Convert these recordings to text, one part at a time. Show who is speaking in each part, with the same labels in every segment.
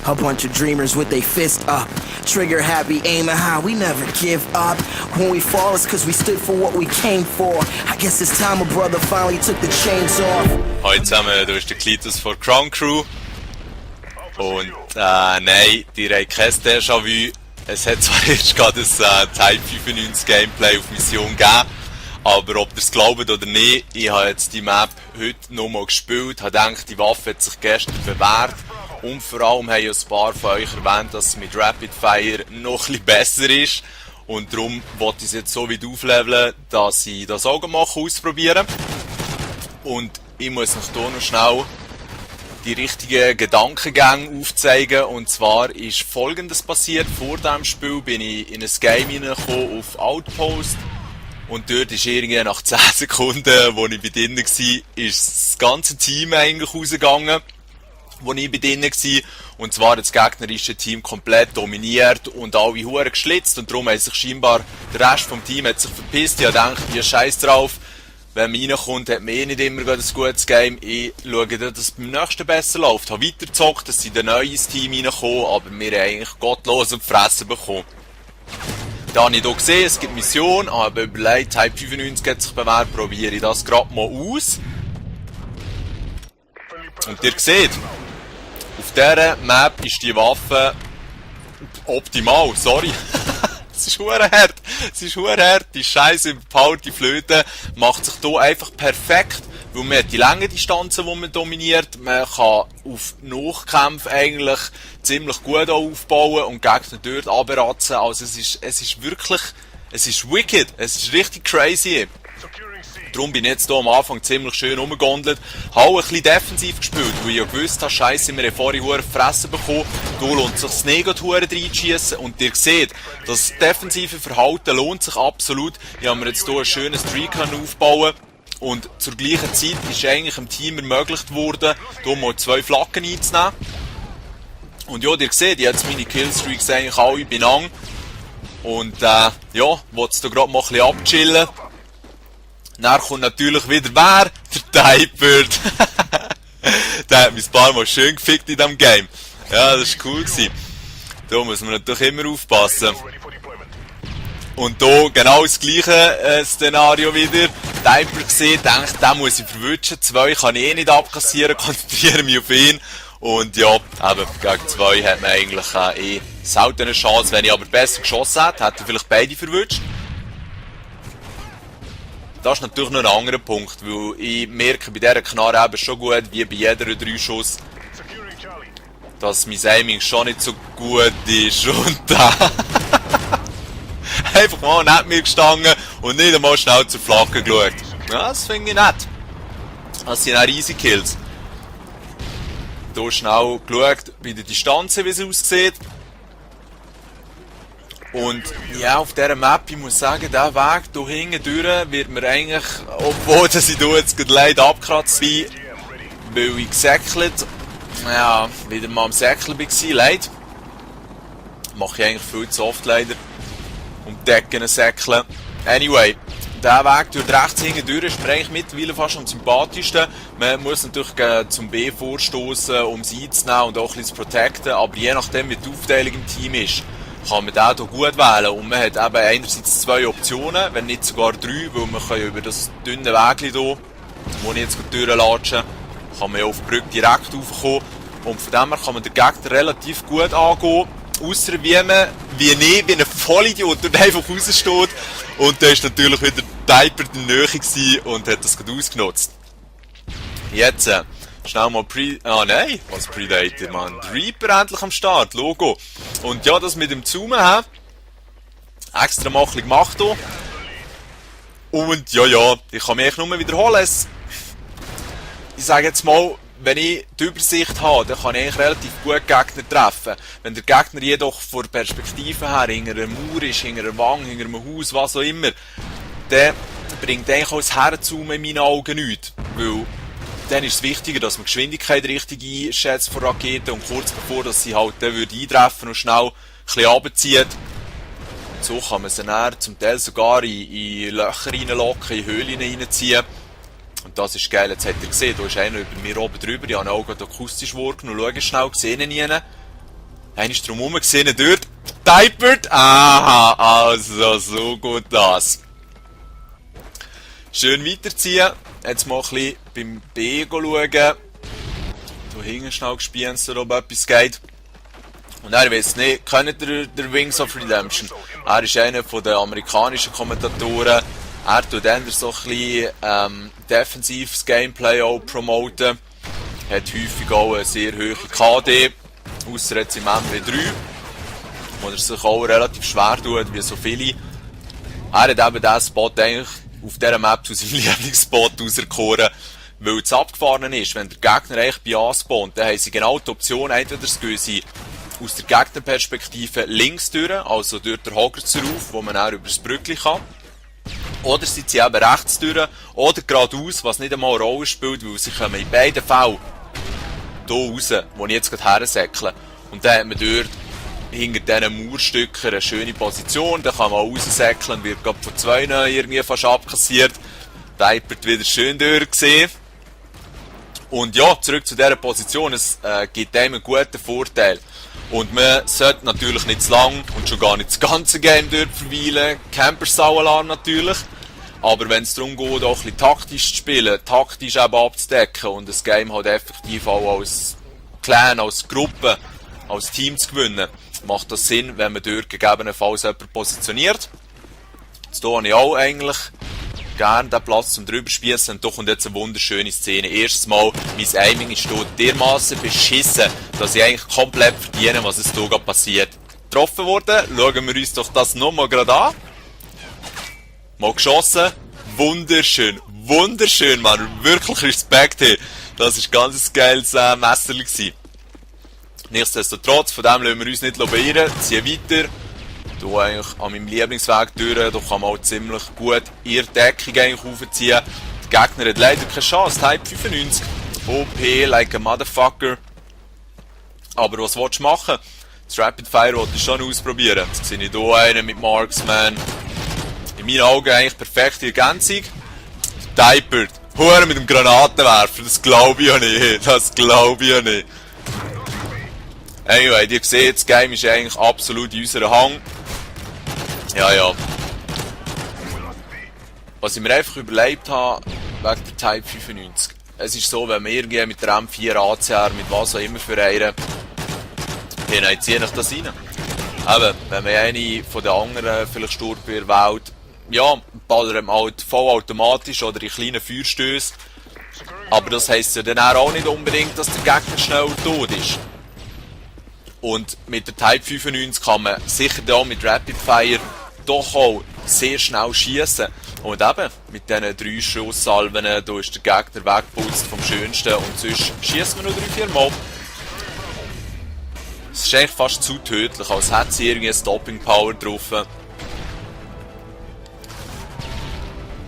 Speaker 1: A bunch of dreamers with their fist up. Trigger happy, aiming high, we never give up. When we fall, it's cause we stood for what we came for. I guess it's time a brother finally took the chains off.
Speaker 2: Hallo zusammen, du bist der Klitus von Crown Crew. Und nein, die haben kein Déjà-vu. Es hat zwar erst gerade ein Type 95 Gameplay auf Mission gegeben, aber ob ihr es glaubt oder nicht, ich habe jetzt die Map heute nochmal gespielt, habe gedacht, die Waffe hat sich gestern bewährt und vor allem haben ja ein paar von euch erwähnt, dass es mit Rapid Fire noch ein bisschen besser ist und darum wollte ich es jetzt so weit aufleveln, dass ich das auch ausprobieren. Und ich muss euch hier noch schnell die richtigen Gedankengänge aufzeigen. Und zwar ist Folgendes passiert. Vor diesem Spiel bin ich in ein Game hineingekommen auf Outpost. Und dort ist irgendwie nach 10 Sekunden, wo ich bei denen war, ist das ganze Team eigentlich rausgegangen, wo ich bei denen war. Und zwar das gegnerische Team komplett dominiert und alle Huren geschlitzt. Und darum hat sich scheinbar der Rest vom Team hat sich verpisst. Ich dachte, ja scheiß drauf. Wenn man reinkommt, hat man eh nicht immer ein gutes Game. Ich schaue, dass es beim nächsten besser läuft. Ich habe weitergezockt, dass sie in ein neues Team reinkommen, aber wir haben eigentlich gottlos auf die Fresse bekommen. Da habe ich hier gesehen, es gibt Mission, aber überlegt, Type 95 hat sich bewährt, probiere ich das gerade mal aus. Und ihr seht, auf dieser Map ist die Waffe optimal, sorry. Es ist verdammt hart. Es ist verdammt hart. Die scheiße überpowered Flöte macht sich hier einfach perfekt, weil man hat die langen Distanzen, die man dominiert. Man kann auf Nachkämpfe eigentlich ziemlich gut aufbauen und Gegner dort runterratzen. Also es ist wirklich, es ist wicked. Es ist richtig crazy. Darum bin ich jetzt hier am Anfang ziemlich schön rumgegondelt. Habe auch ein bisschen defensiv gespielt, weil ich ja gewusst habe, scheisse, wir haben vorhin Huren Fressen bekommen. Da lohnt sich das Negat-Huren reinschiessen. Und ihr seht, das defensive Verhalten lohnt sich absolut. Ich habe mir jetzt hier einen schönen Streak aufbauen. Und zur gleichen Zeit ist eigentlich dem Team ermöglicht worden, hier mal 2 Flaggen einzunehmen. Und ja, ihr seht, jetzt meine Killstreaks eigentlich alle benannt. Und ja, wollte es hier gerade mal ein bisschen abchillen. Dann kommt natürlich wieder wer? Der Typebird. Der hat mich ein paar Mal schön gefickt in diesem Game. Ja, das war cool gewesen. Da muss man natürlich immer aufpassen. Und hier genau das gleiche Szenario wieder. Typer gesehen, denkt, den muss ich verwutschen. 2 kann ich eh nicht abkassieren, konzentriere mich auf ihn. Und ja, eben, gegen 2 hat man eigentlich eh selten eine Chance. Wenn ich aber besser geschossen hätte, hätte ich vielleicht beide verwutscht. Das ist natürlich noch ein anderer Punkt, weil ich merke bei dieser Knarre eben schon gut, wie bei jeder 3 Schuss, dass mein Aiming schon nicht so gut ist und einfach mal neben mir gestanden und nicht einmal schnell zur Flagge geschaut. Ja, das finde ich nett. Das sind auch riesige Kills. Hier schnell geschaut bei der Distanz, wie es aussieht. Und ja, auf dieser Map, ich muss sagen, dieser Weg hier hinten durch wird mir eigentlich, obwohl dass ich hier jetzt leider abgekratzt bin, weil ich gesäckelt, ja, wieder mal am Säckeln war, leid. Mache ich eigentlich viel zu oft leider. Um die Decken säckeln. Anyway, der Weg durch rechts hinten durch ist mir eigentlich mittlerweile fast am sympathischsten. Man muss natürlich zum B vorstoßen, um sie einzunehmen und auch ein bisschen zu protecten, aber je nachdem, wie die Aufteilung im Team ist, kann man den hier gut wählen. Und man hat eben einerseits 2 Optionen, wenn nicht sogar 3, weil man kann über das dünne Wägli hier, wo ich jetzt durchlatsche, kann man ja auf die Brücke direkt raufkommen. Und von dem her kann man den Gegner relativ gut angehen. Ausser wie man, wie ich, wie ein Vollidiot dort einfach raussteht. Und da ist natürlich wieder Typer in der Nähe gewesen und hat das gut ausgenutzt. Jetzt, schnell mal nein, was Predator, man. Reaper endlich am Start, Logo. Und ja, das mit dem Zoomen, extra mal ein bisschen gemacht hier. Und ja, ich kann mich nur wiederholen. Ich sage jetzt mal, wenn ich die Übersicht habe, dann kann ich eigentlich relativ gut Gegner treffen. Wenn der Gegner jedoch von der Perspektive her hinter einer Mauer ist, hinter einer Wand, hinter einem Haus, was auch immer, dann bringt eigentlich auch das Herzoomen in meinen Augen nichts. Weil dann ist es wichtiger, dass man die Geschwindigkeit richtig einschätzt von Raketen und kurz bevor dass sie halt dann eintreffen und schnell ein bisschen runterzieht. So kann man sie dann zum Teil sogar in Löcher reinlocken, in Höhlen reinziehen. Und das ist geil, jetzt habt ihr gesehen, da ist einer über mir oben drüber, ich habe auch gerade akustisch wahrgenommen, schau schnell, gesehen ihn. Einer ist drum herum gesehen, dort. Typert. Aha, also so gut das. Schön weiterziehen. Jetzt mal ein bisschen beim B schauen. Da hinten schnell gespielt, ob etwas geht. Und er weiss nicht, kennt ihr der Wings of Redemption? Er ist einer der amerikanischen Kommentatoren. Er tut dann so ein bisschen defensives Gameplay auch promoten. Hat häufig auch eine sehr hohe KD. Ausser jetzt im MW3. Wo er sich auch relativ schwer tut, wie so viele. Er hat eben diesen Spot eigentlich auf dieser Map zu seinem Lieblingsspot auserkoren, weil es abgefahren ist. Wenn der Gegner eigentlich bei A spawnt, dann haben sie genau die Option, entweder das gehen sie aus der Gegnerperspektive links durch, also durch den Hoggerzer rauf, wo man auch über das Brückli kann. Oder sie ziehen eben rechts durch, oder geradeaus, was nicht einmal eine Rolle spielt, weil sie kommen in beiden Fällen hier raus, wo ich jetzt gerade hersäckle. Und dann hat man dort hinter diesen Mauerstücken eine schöne Position, da kann man auch raussäckeln, wird gerade von zwei irgendwie fast abkassiert. Typert wieder schön durchgesehen. Und ja, zurück zu dieser Position, es gibt einem einen guten Vorteil. Und man sollte natürlich nicht zu lang und schon gar nicht das ganze Game dort verweilen. Camper-Sau-Alarm natürlich. Aber wenn es darum geht, auch ein bisschen taktisch zu spielen, taktisch eben abzudecken und das Game halt effektiv auch als Clan, als Gruppe, als Team zu gewinnen, macht das Sinn, wenn man dort gegebenenfalls jemanden positioniert. Jetzt hier habe ich auch eigentlich gerne den Platz zum drüber spießen und da kommt jetzt eine wunderschöne Szene. Erstes Mal, mein Aiming ist hier dermassen beschissen, dass ich eigentlich komplett verdiene, was es hier gerade passiert. Getroffen wurde, schauen wir uns doch das nochmal gerade an. Mal geschossen, wunderschön, wunderschön, man, wirklich Respekt, hey. Das war ganz geiles Messerli gewesen. Nichtsdestotrotz, von dem lassen wir uns nicht beirren, ziehen weiter. Hier eigentlich an meinem Lieblingsweg durch, da kann man auch ziemlich gut ihre Deckung eigentlich aufziehen. Der Gegner hat leider keine Chance, Type 95. OP, like a motherfucker. Aber was willst du machen? Das Rapid Fire wollte ich schon ausprobieren. Jetzt sehe ich hier einen mit Marksman. In meinen Augen eigentlich perfekte Ergänzung. Typert, Hure mit dem Granatenwerfer, das glaube ich ja nicht. Das glaube ich ja nicht. Anyway, ihr seht, das Game ist eigentlich absolut in unserer Hand. Ja. Was ich mir einfach überlegt habe, wegen der Type 95. Es ist so, wenn man irgendwie mit der M4 ACR, mit was auch immer für einen, dann ziehe ich das rein. Eben, wenn man eine von den anderen vielleicht Sturmgewehr wählt, ja, ballert man halt vollautomatisch oder in kleinen Feuerstößen. Aber das heisst ja dann auch nicht unbedingt, dass der Gegner schnell tot ist. Und mit der Type 95 kann man sicher da mit Rapid Fire doch auch sehr schnell schießen. Und eben, mit diesen 3 Schusssalven, da ist der Gegner weggeputzt vom Schönsten und sonst schießt man nur 3-4 Mal. Es ist eigentlich fast zu tödlich, als hätte sie irgendwie eine Stopping Power drauf.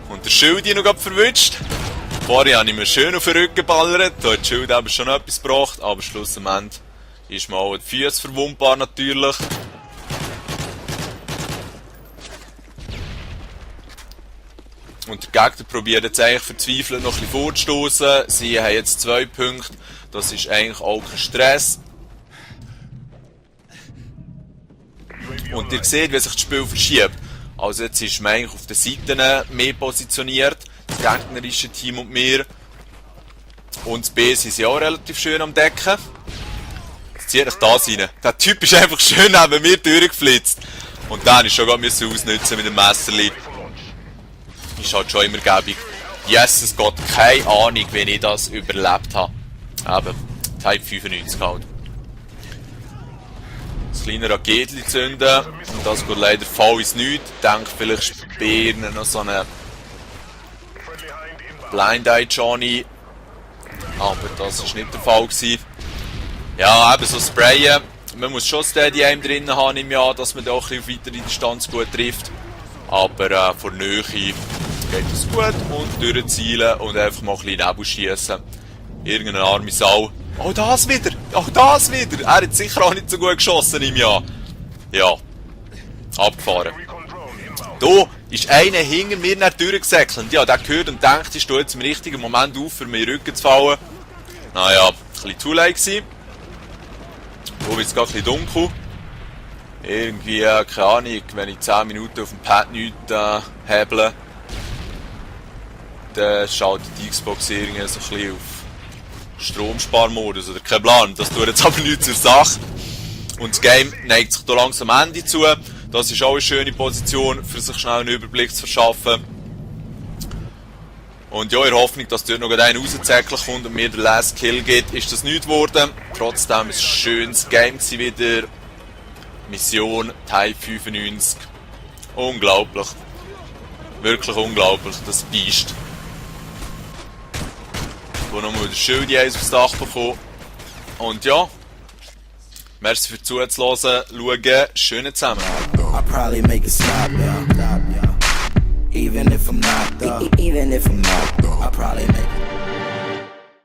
Speaker 2: Und der Schild noch gerade verwünscht. Vorher habe ich mir schön auf den Rücken geballert, da hat das Schild eben schon etwas gebracht, aber schlussendlich ist man auch die Füße verwundbar natürlich. Und der Gegner probiert jetzt eigentlich verzweifelt noch ein bisschen vorzustoßen. Sie haben jetzt 2 Punkte, das ist eigentlich auch kein Stress. Und ihr seht, wie sich das Spiel verschiebt. Also jetzt ist man eigentlich auf den Seiten mehr positioniert, das gegnerische Team und wir. Und das B sind sie auch relativ schön am Decken. Jetzt ziehe ich das rein. Der Typ ist einfach schön neben mir durchgeflitzt. Und dann ist schon gerade ausnutzen mit dem Messerli. Ist halt schon immer gäbig. Jesus Gott, keine Ahnung, wie ich das überlebt habe. Eben, Type 95 halt. Das kleine Raketchen zünden. Und das geht leider voll ins Nichts. Ich denke, vielleicht später noch so eine Blind Eye Johnny. Aber das war nicht der Fall gewesen. Ja, eben so sprayen. Man muss schon Steady Aim drin haben im Jahr, dass man da auch ein bisschen auf weitere Distanz gut trifft. Aber von Nähe geht es gut und durchzielen und einfach mal ein bisschen Nebel schiessen. Irgendeine arme Sau. Oh, das wieder! Oh, das wieder! Er hat sicher auch nicht so gut geschossen im Jahr. Ja. Abgefahren. Da ist einer hinter mir nicht durchgesäckelt. Ja, der gehört und denkt, ich stehe jetzt im richtigen Moment auf, für mir in den Rücken zu fallen. Naja, ein bisschen too late gewesen. Wo wird es gerade ein bisschen dunkel. Irgendwie, keine Ahnung, wenn ich 10 Minuten auf dem Pad nichts heble, dann schaltet die Xbox irgendwie so ein bisschen auf Stromsparmodus oder kein Plan. Das tut jetzt aber nichts zur Sache. Und das Game neigt sich da langsam am Ende zu. Das ist auch eine schöne Position, für sich schnell einen Überblick zu verschaffen. Und ja, in der Hoffnung, dass dort noch einer rauszäcklich kommt und mir der Last Kill geht, ist das nichts geworden. Trotzdem ein schönes Game wieder. Mission Type 95. Unglaublich. Wirklich unglaublich, das Biest. Wo nochmal der Schild aufs Dach bekommen. Und ja, merci für zuzuhören, schauen, schönen zusammen.
Speaker 1: I'll probably make it stop, yeah. Even if I'm not, I'll probably make it.